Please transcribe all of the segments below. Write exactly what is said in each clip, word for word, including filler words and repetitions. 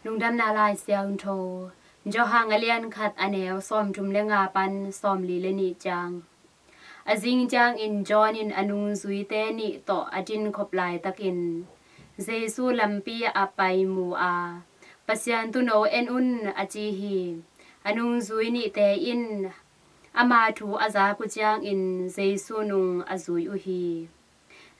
Lungdamna Lai Siangtho, Johan a lian khat a neu sawmthum le nga pan sawmli le nih ciang. A zing ciangin John in a nungzuite nih tawh a dinkhop laitakin Jesu lampi ah a pai mu a, Pasian tuuno en un, a ci hi. A nungzui nihte in ama thu a zak uh ciangin Jesu nung a zui uh hi.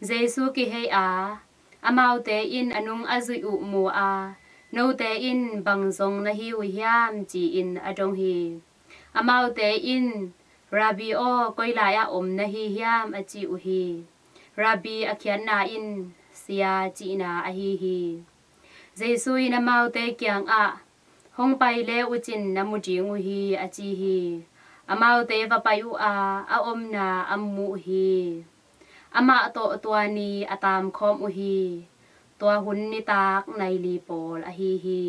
Jesu kihei a, amaute in a nung a zuih uh mu a, note in bang zong na hi uh hiam, ci-in a dong hi. Amaute in, Rabbi aw, koi lai-ah om na hi hiam, a ci uh hi. Rabbi a khiatna in Sia cihna ahi hi. Jesu in amaute kiangah, hong pai le uh cin na mu ding uh hi, a ci hi. Amaute va pai uh a, a omna a mu uh hi. Amah tawh tua ni a taamkhawm uh hi. Tua hun nitak nai li pawl ahi hi.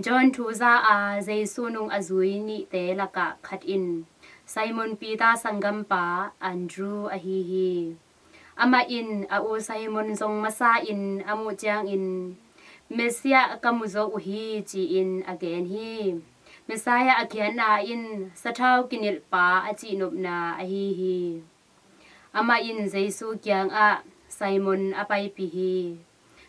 John thu za a Jesu nung a zui nihte lakah khat in Simon Peter sanggampa Andrew ahi hi. Amah in a u Simon zong masa in a muh ciangin, Messiah ka mu zo uh hi, ci-in a gen hi. Messiah a khiatna in sathau kinilhpa a cihnopna ahi hi. Amah in Jesu kiangah Simon a paipih hi.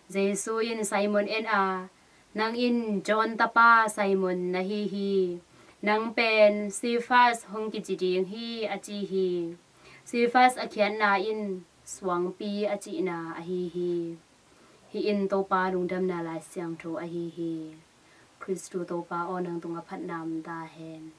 Jesu in Simon en a, nang in John tapa Simon na hi hi. Nang pen Cephas hong kici ding hi, a ci hi. Cephas a khiatna in suangpi a cihna ahi hi. Hih in Topa lungdamna Lai Siangtho ahi hi. Khristu Topa aw, nang tungah phatna om ta hen.